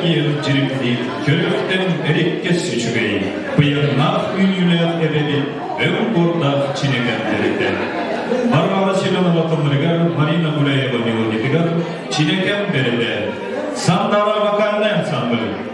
эргийэр дьиримниир, көрүөхтэн эриэккэс үчүгэй, быйаҥнаах үүнүүлээх эбэбит өҥ буордаах Чинэкэм бэритэ. Варвара Семенова тылларыгар, Марина Гуляева мелодиятыгар Чинэкэм бэритэ. Сандала вокальнай ансамбль.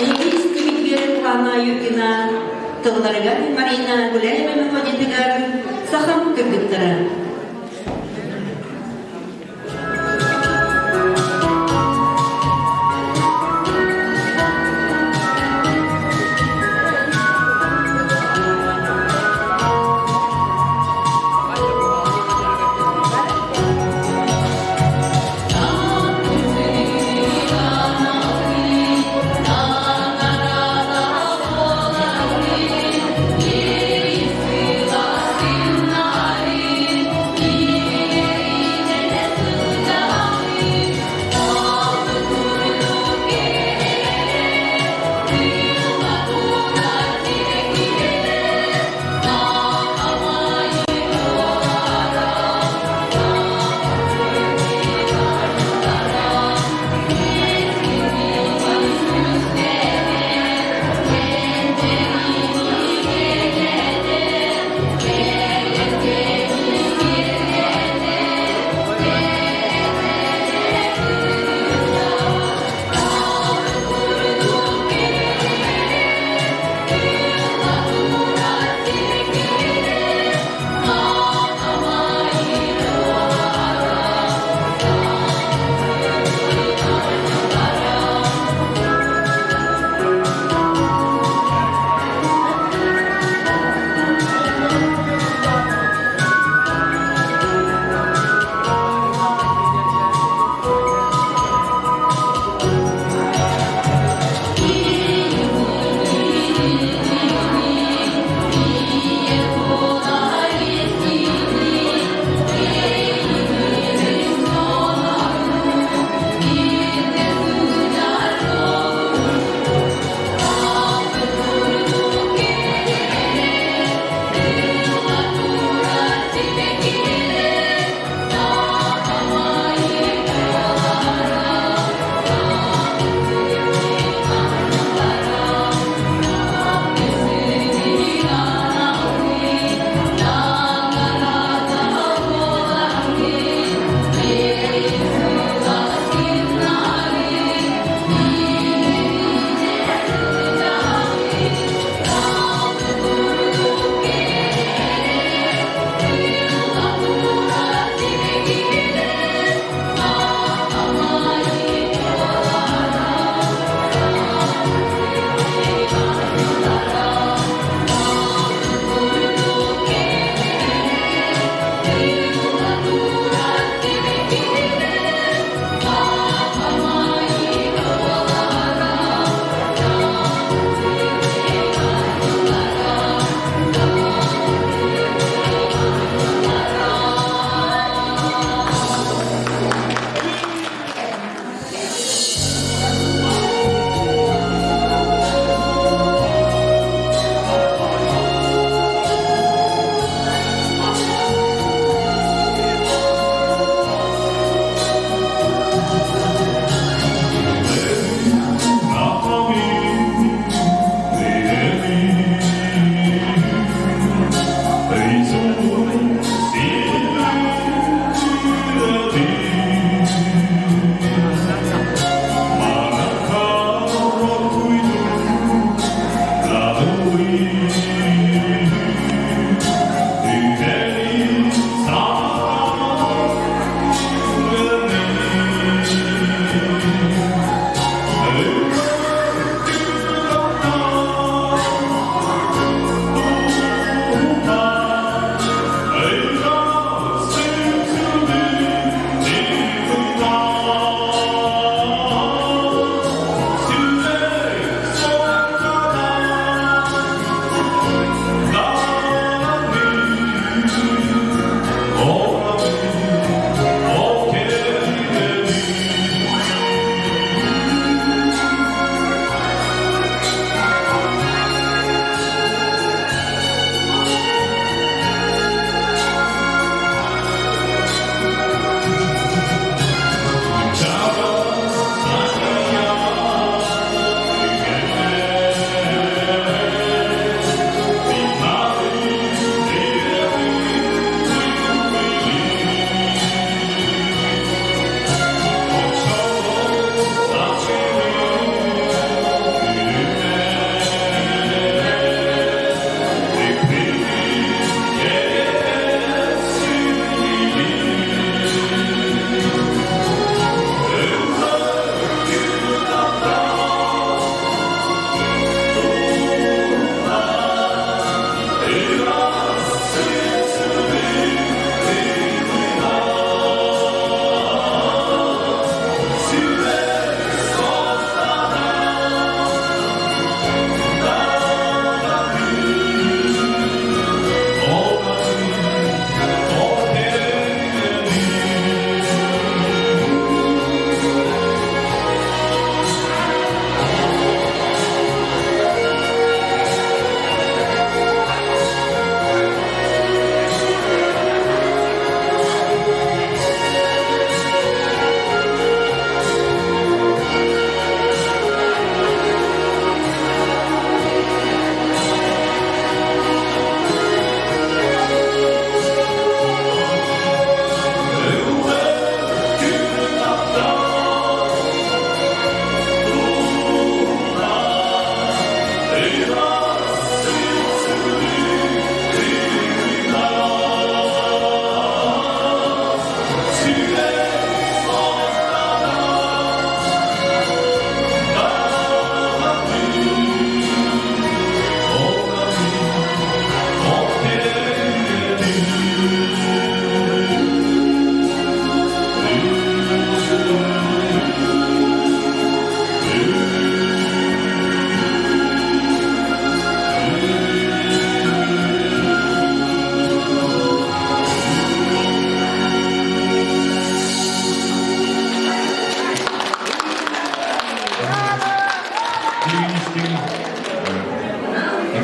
Эһиги истибитигэр Туана Юргина тылларыгар Марина Гуляева мелодиятыгар Сахам кыргыттара.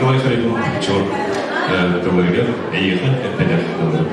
Николай Харитонов тылларыгар эйиэхэ эппэтэх тылларым.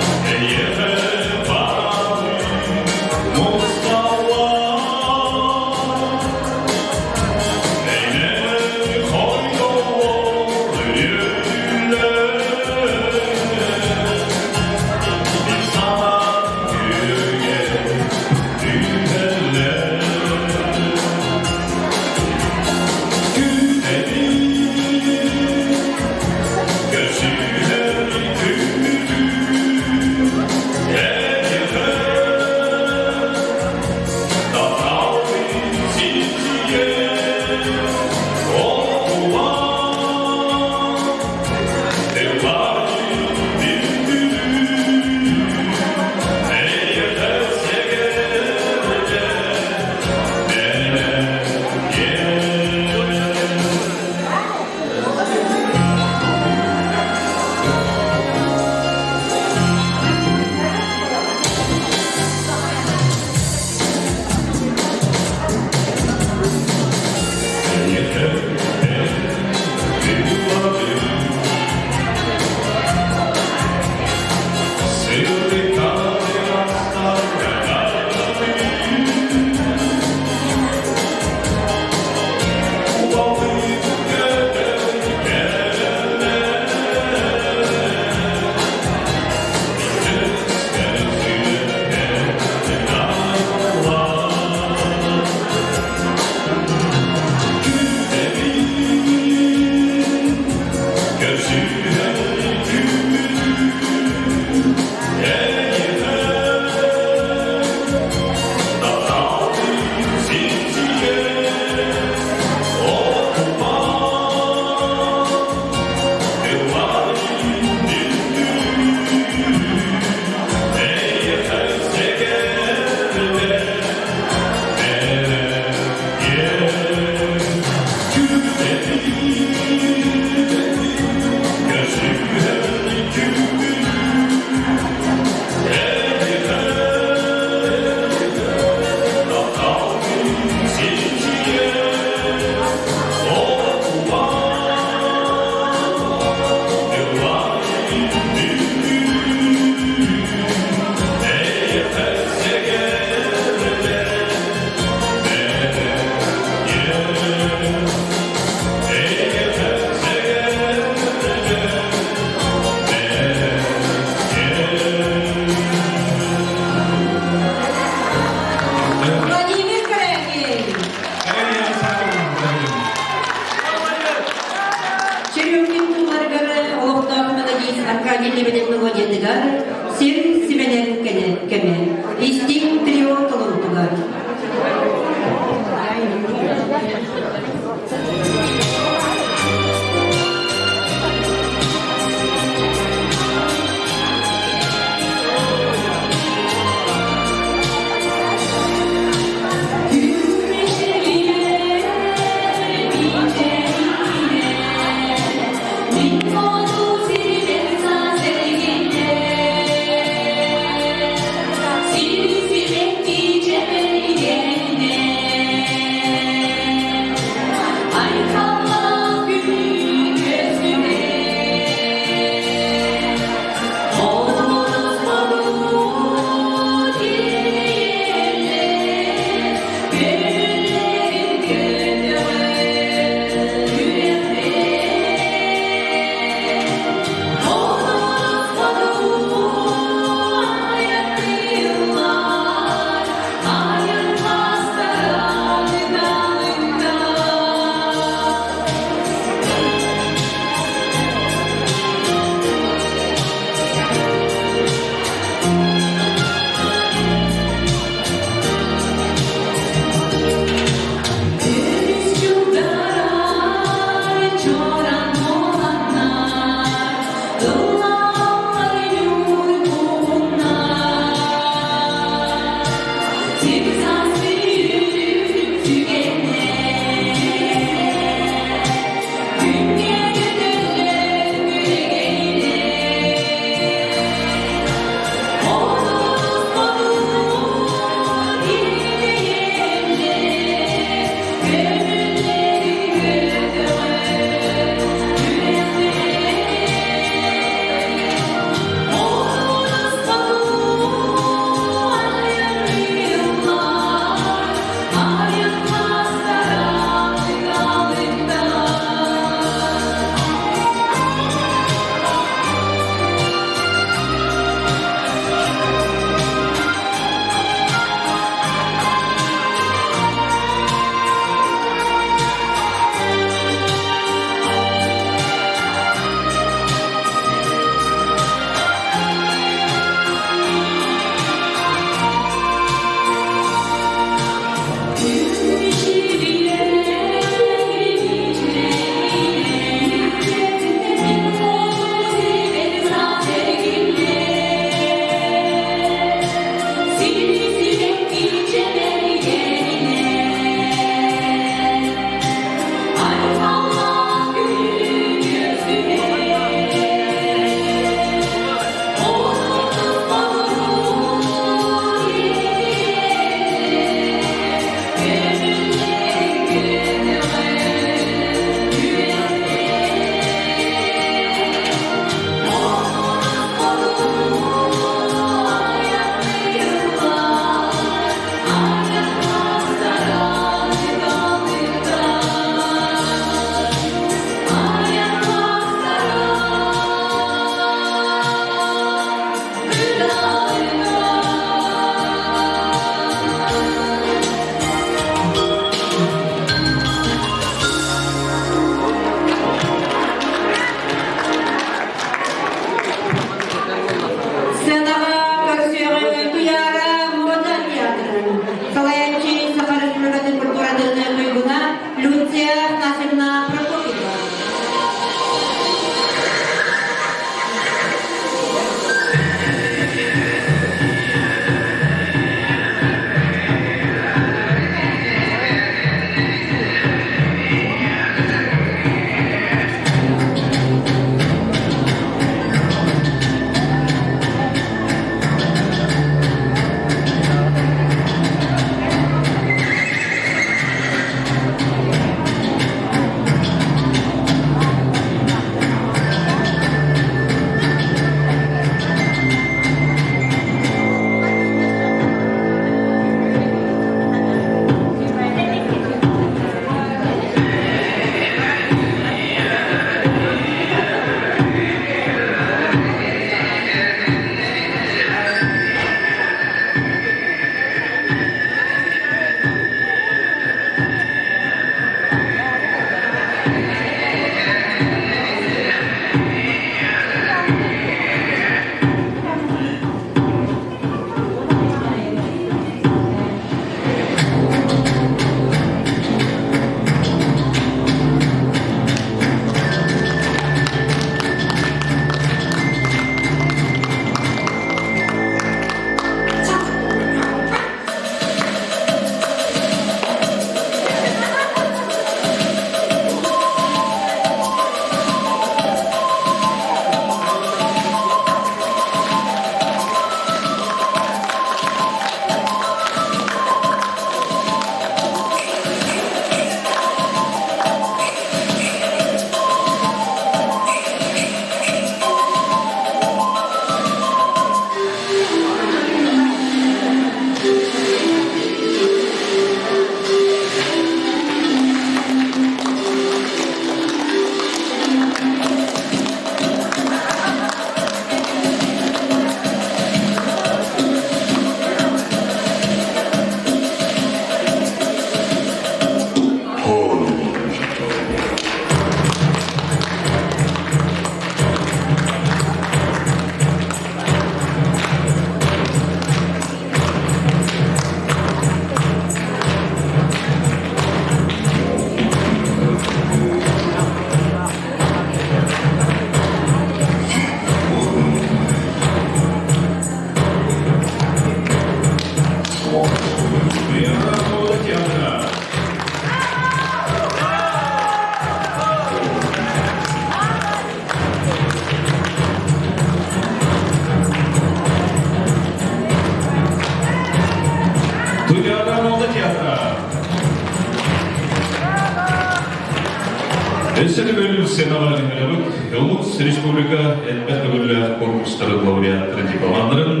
Өссө төгүл сценаҕа ыҥырабыт Улуус Республика элбэх төгүллээх конкурстарын лауреаттарын дипломаннарын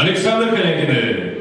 Александр Корякины.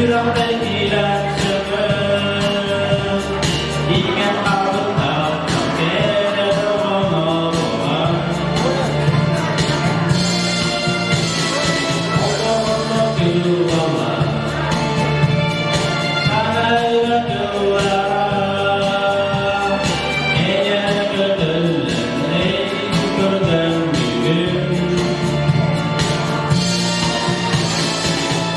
Сүрэхтэр киирэн сөбөр, Иҥэн хаалбыттар кэрэ доҕоно. Оҕоҕо тыллала, санайра тыллара, Эйэ көтөллөн, көрдөн бүгүн.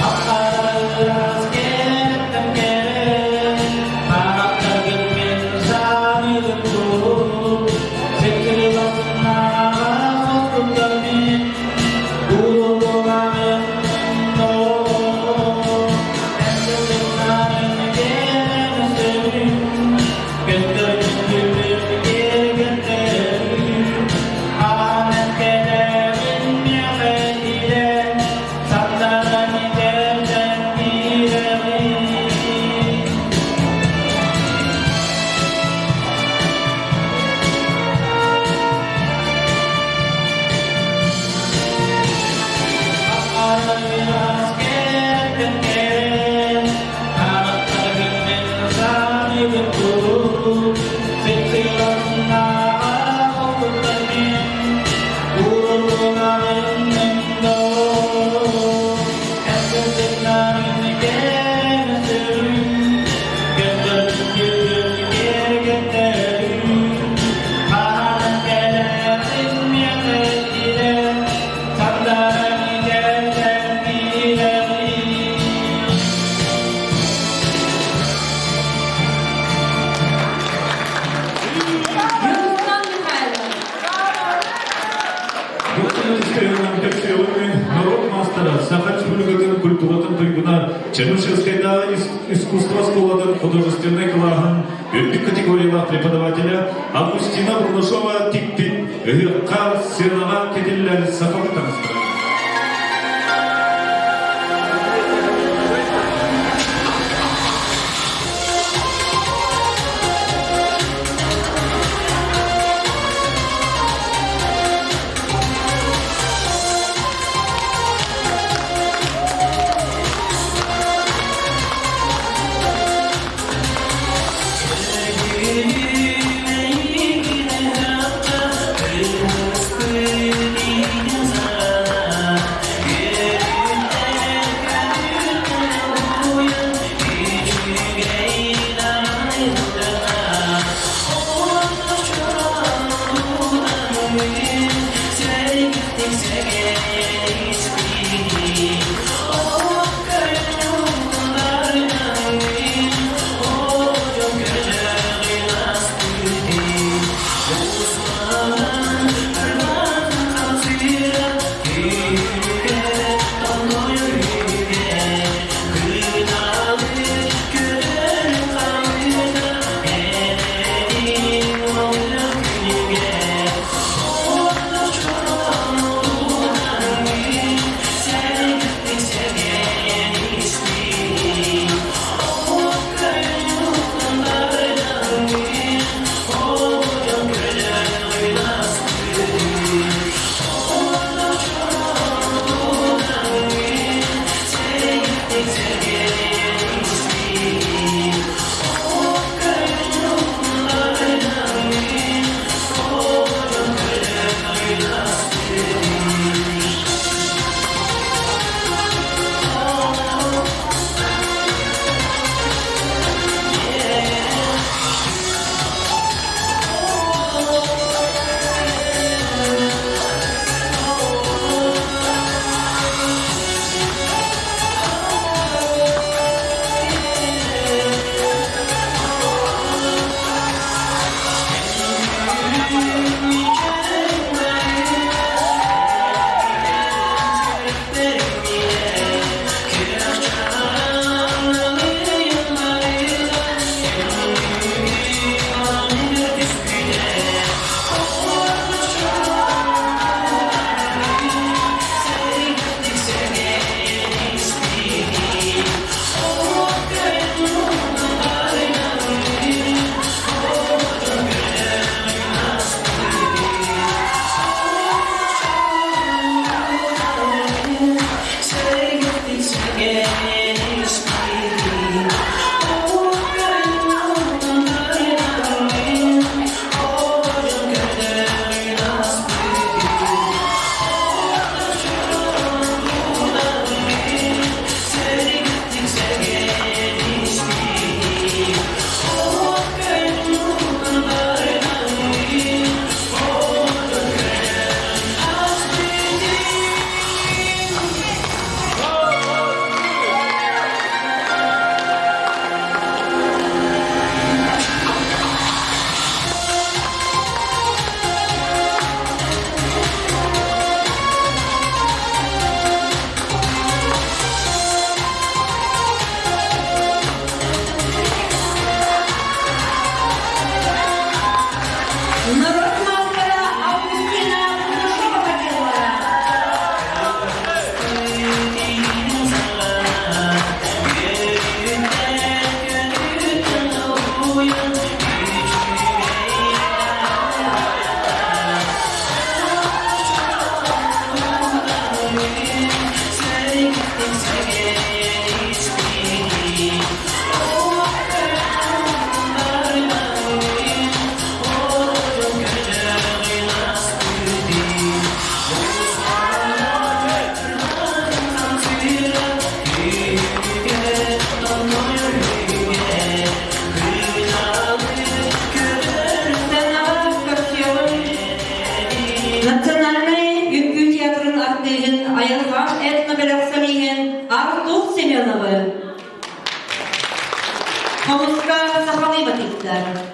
Аппарас кэрэттэн кэрэ, Харахтаргын мен саныырым дуу, Сексиласыннаҕа соспуттар мин, Урулугаҕын доо, Эн кэрэни сөбүн, Көстөр күндүлүн кэргэттерин, Аан кэлэбин миэхэ илэ, Сандаран итэрдэн киирэҕин. Арайас кэргэн кэрэ, Харахтаргын мен саныыбын куруук, Сипсиланнаҕа холкуттар мин, Уурулунаҕын мен доо, Эн сырдыктарын кэрэ сүрүн, Көстөр күндүлүн кэргэттерин, Хаһан кэлэҕин миэхэ илэ, Сандаран итэрдэн киирэҕин. Юрустан Михайлов. Народ мастера Саха Республикатын культуратын туйгуна Чернышевскайдааҕы искусство школатын художественнай кылааһын үрдүк категориялаах преподавателя Августина Бурнашова тикпит ыһыахха сыанаҕа кэтиллэр сахалыы таҥастара. Сивцевтар.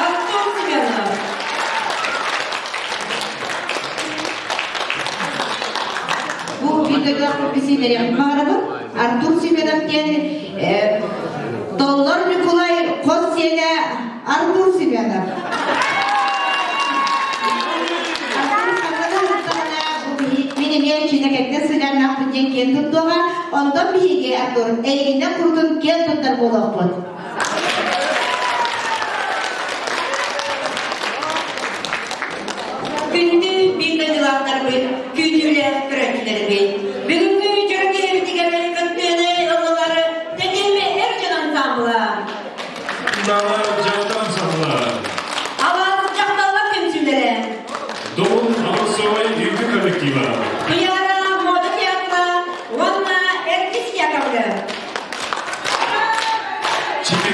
Артур Семенов. Бу видеолаах бисиилэриэхпин баҕарабын. Артур Семенов диэн Толлор Ньукулай хос сиэнэ Артур Семенов. Артур ханна уһуктаҕына бу мин эмиэ Чинэкэттэн сыдьааннаахпын диэн киэн туттуоҕа. Онтон биһиги Артур эйигиннэн курутун киэн туттар буолуохпут. Күндү биир дойдулаахтарбыт, күүтүүлээх көрөөччүлэрбит! Бүгүҥҥү дьоро киһибитигэр кыттыыны ыллылар Тэтим эр дьон ансамбла.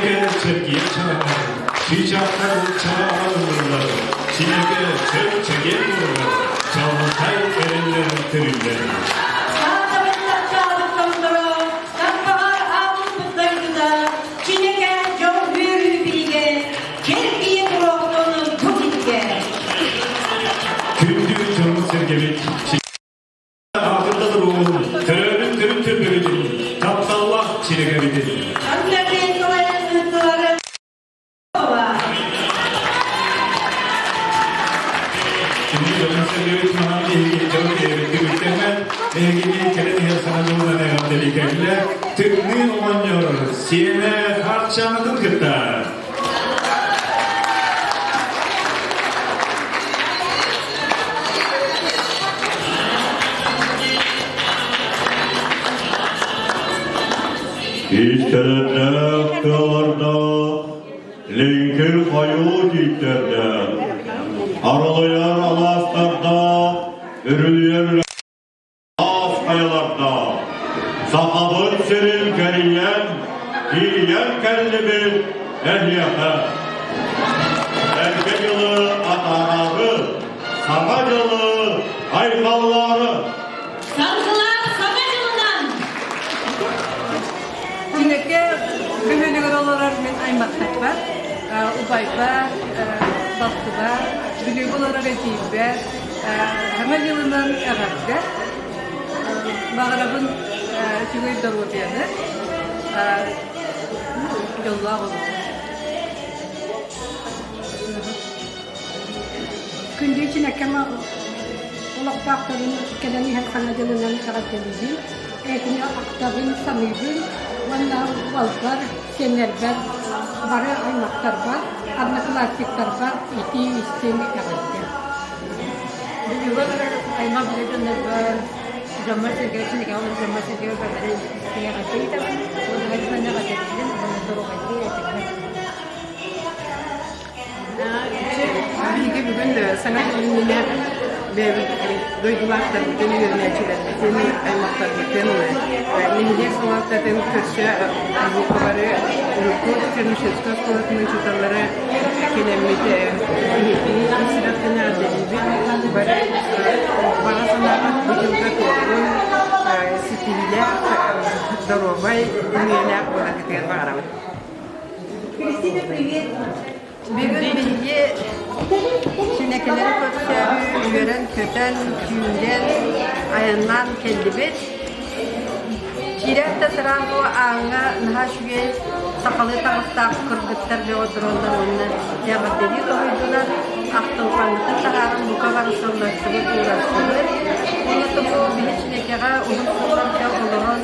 Чинэкэ чэргиэн чараҥар, чыычаахтар чараҕа ыллылар, Чинэкэ чөл чэгиэн буолар, чаҕылхай эрэллэр төрүүллэр. Тааттабыт таптаабыт томторо, тарбаҕар аатырбыт дойдута, Чинэкэ дьол үөрүү биһигэ, кэргийэ туруохтун бу сиргэ. Күндү дьоммут-сэргэбит, Аатырда туругун, төрөөбүт төрүт төрбөбүтүн, тапталлаах сирэгэбитин. Концертин салайан ыытылары Кини дьонун-сэргэбит маһан биһиги дьон бэйэбит түмүктэммэт, эһигини кэлэн иһэр саҥа дьылынан эҕэрдэлии Тымныы оҕонньор сиэнэ Харчаанатын кытта. Кистэлэннээх тыалардаах, лиҥкир хойуу тииттэрдээх, аралыйар алаастардаах, үрүлүйэр Таас хайалардаах, Сахабыт сирин кэрийэн, тиийэн кэллибит эһиэхэ. Эргэ дьылы атаараары, саҥа дьылы айхаллаары. Саргылаах Саҥа дьылынан! Кинэкэ бөһүөлэгэр олорор мин аймахтарбар, убайбар, балтыбар, Бүлүүгэ олорор эдьиийбэр Саҥа дьылынан эҕэрдэ! Баҕарабын үчүгэй доруобуйаны, дьоллоох олоҕу. Күндү Чинэкэм олохтоохторун кэлэн иһэр Саҥа дьылынан эҕэрдэлиибин, эһигини ахтабын, саныыбын уонна уолбар, сиэннэрбэр, бары аймахтарбар, одноклассниктарбар итии-истиҥ эҕэрдэ. Бүгүн аймах билэ дьоннорбор, дьоммор-сэргэбэр, Чинэкэҕэ олорор дьоммор-сэргэбэр барыларын истиҥ эҕэрдэ ыытабын. Уонна эҕэрдэлиибин уонна доруобайдыы этэҥҥэ. Биһиги бүгүн саҥа дьыл иннинэ бэйэбит дойдулаахтарбытын, үөрэнээччилэрбитин, аймахтарбытын, нэһилиэк салалтатын көрсө бары урукку Чернышевскай оскуолатын учууталлара кэлэммит биһигини ис сүрэхтэн эҕэрдэлиибит. Бары баҕа санааҕыт бу дьылга туоллун, ситиһиилээх, доруобай, үйэлээх буоларгытыгар баҕарабыт. Кристина, привет! Бүгүн биһиги Чинэкэлэри көрсөөрү үөрэн-көтөн, сүүрэн, айаннаан кэллибит. Киирээт да сразу ааҥҥа наһаа үчүгэй сахалыы таҥастаах кыргыттар бөҕө тураллар уонна эҕэрдэлии тоһуйдулар, ахтылҕаммытын таһааран бука бары сылластыбыт, уурастыбыт. Уонна тобу биһи Чинэкэҕэ уһун сылларга олорон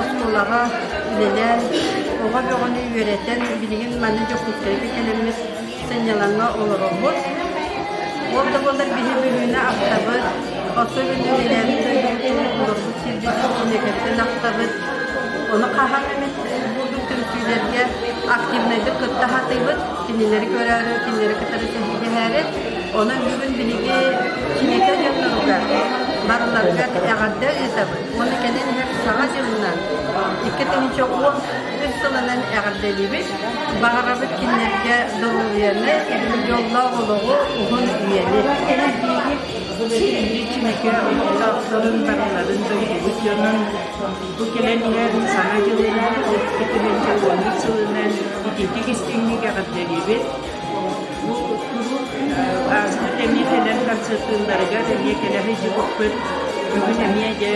оскуолаҕа үлэлээн, оҕо бөҕөнү үөрэтэн, билигин манна Дьокуускайга кэлэммит сынньалаҥҥа олоробут. Ол да буоллар биһи Бүлүүнү ахтабыт, особенно үлэлээбит дойдубутун, олорбут сирбитин Чинэкэттэн ахтабыт. Ону хаһан эмит бурдук түмсүүлэргэ активнайдык кытта сатыыбыт, кинилэри көрөөрү, кинилэри кытары сэһэргэһээри. Онон бүгүн биһиги Чинэкэ дьонноругар барыларыгар эҕэрдэ ыытабыт. Уонна кэлэн иһэр Саҥа дьылынан, 2013 сылынан эҕэрдэлиибит. Баҕарабыт кинилэргэ доруобуйаны, дьоллоох олоҕу, уһун үйэни. Биһиги Чинэкэ олохтоохторун барыларын дойдубут дьонун бу кэлэн иһэр Саҥа дьылынан, 2013 сылынан итиитик истиҥник эҕэрдэлиибит. Бу куруук ааспыт эмиэ кэлэн концертыылларыгар эмиэ кэлэ сылдьыбыппыт. Бүгүн эмиэ дьэ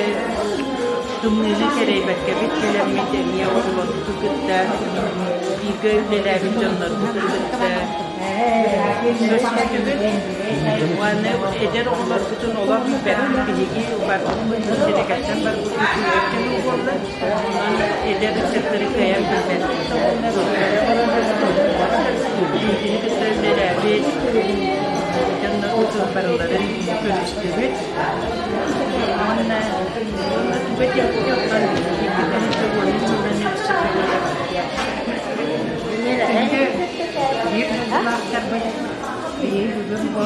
тымныыны кэрэйбэккэбит кэлэммит эмиэ оҕолорбутун кытта бииргэ үлэлээбит дьоннорбутун кытта көрсүстүбүт. Уонна эдэр оҕолорбутун олох билбэппит биһиги барбыппыт Сирикэттэн барбыппыт сүүрэккэ буолла. Онон эдэр ыччаттары кыайан билбэппит. Биһигини кытта үлэлээбит дьоннорбутун барыларын көрүстүбүт. Уонна уонна туга диэххэ оттон 2010 сылынан өссө Күндү биир дойдулаахтарбыт, биһиги бүгүн бу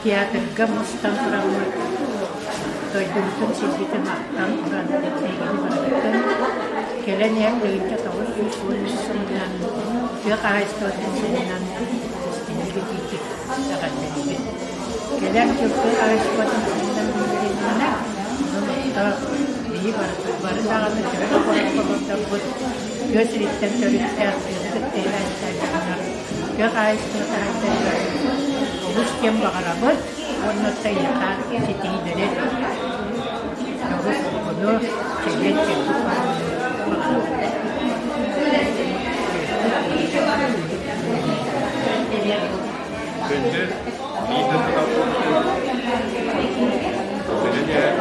театрга мустан тураммыт дойдубутун сирбитин ахтан туран эһигини барыбытын. Кэлэн иһэн 1993 сылынан тыа хаһаайыстыбатын сылынан истиҥник итиитик эҕэрдэлиибит. Кэлэр дьыл тыа хаһаайыстыбатын сылынан биллэрилиннэ, онон орто биһи бары даҕаны төһө да куоракка олордорбут, тыа сириттэн төрүттээх тыаны кытта иһээччилэр тыа хаһаайыстыбата сайдарыгар олус диэн баҕарабыт уонна эйиэхэ ситиһиилэри дьоҕус оҕону чэгиэн чэбдик баҕарабыт. Күндү биир дойдулаахпытын Сэрэнэ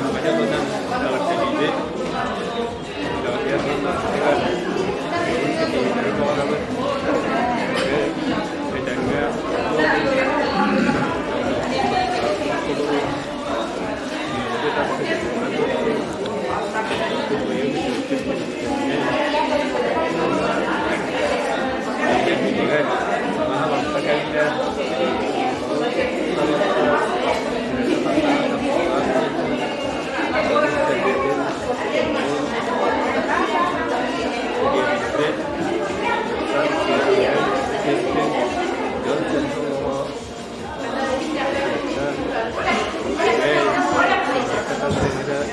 Саҥа дьылынан эҕэрдэлиибит. Эҕэрдэ сылларбытыгар бүгүн ситиһиилэри баҕарабыт. Этэҥҥэ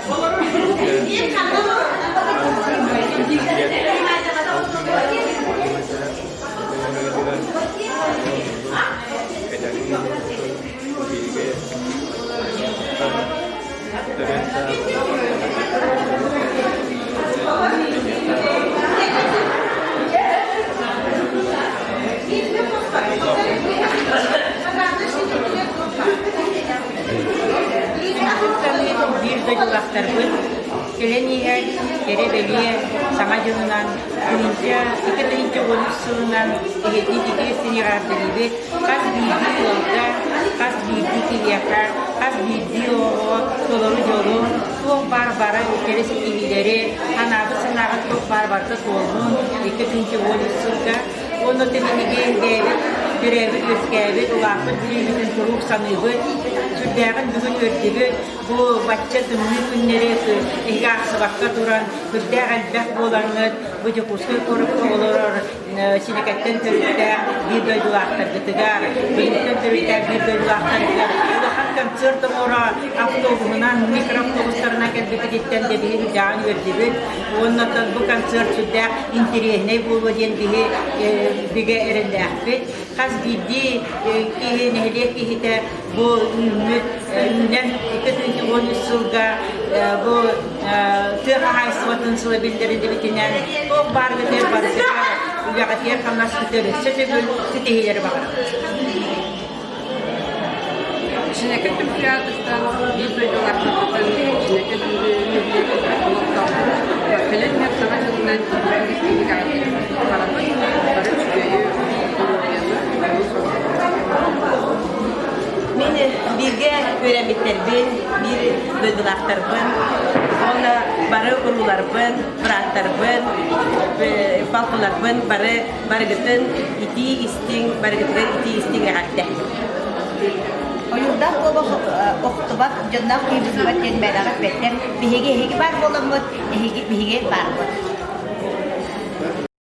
толору Биир дойдулаахтарбыт кэлэн иһэр кэрэ-бэлиэ саҥа дьылынан 2013 сылынан эһиги итиэстини эҕэрдэлиибит. Хас биирдии ыалга, хас биирдии киһиэхэ, хас биирдии оҕоҕо толору дьолу, туох баар бары кэрэ ситиһиилэри, анаабыт санааҕыт туох баар барыта туоллун 2013 сылга. Уонна түмүгүн бэйэбит төрөөбүт-үөскээбит, улааппыт бүлүүбүтүн куруук саныыбыт. Сүрдээҕин бүгүн үөрдүбүт. Бу бачча тымныы күннэри эһиги аахсыбакка туран, сүрдээх элбэх буолаҥҥыт, бу Дьокуускай куоракка олорор Синекэттэн төрүттээх биир дойдулаахтаргытыгар, Бүлүүттэн төрүттээх биир дойдулаахтаргытыгар улахан концерт оҥоро автобуһунан, микроавтобустарынан кэлбиккититтэн да биһи сүрдээҕин үөрдүбүт. Уонна бу концерт сүрдээх интэриэһинэй буолуо диэн биһи бигэ эрэллээхпит. Хас биирдии киһи, нэһилиэк киһитэ бу үүммүт үүнэн 2013 сылга бу тыа хаһаайыстыбатын сыла биллэриллибитинэн туох баар бүтэр барытыгар үлэҕитигэр хамнаскытыгар өссө төгүл ситиһиилэри баҕарабыт. Чинэкэ түмсүү биир дойдулаахтарбытын Чинэкэ нэһилиэгин олохтоохторун кэлэн иһэр саҥа дьылынан истиҥник баҕарабыт. Бары үчүгэйи, доруобуйаны, Мин бииргэ үөрэммиттэрбин, биир дойдулаахтарбын, уонна бары урууларбын, бырааттарбын, балтыларбын бары барыгытын итии истиҥ, барыгытыгар итии истиҥ эҕэрдэ. Ойуурдаах буола охтубат, дьонноох киһи быстыбат диэн мээнэҕэ эппэттэр. Биһиги эһиги баар буоламмыт, эһиги биһиги баарбыт.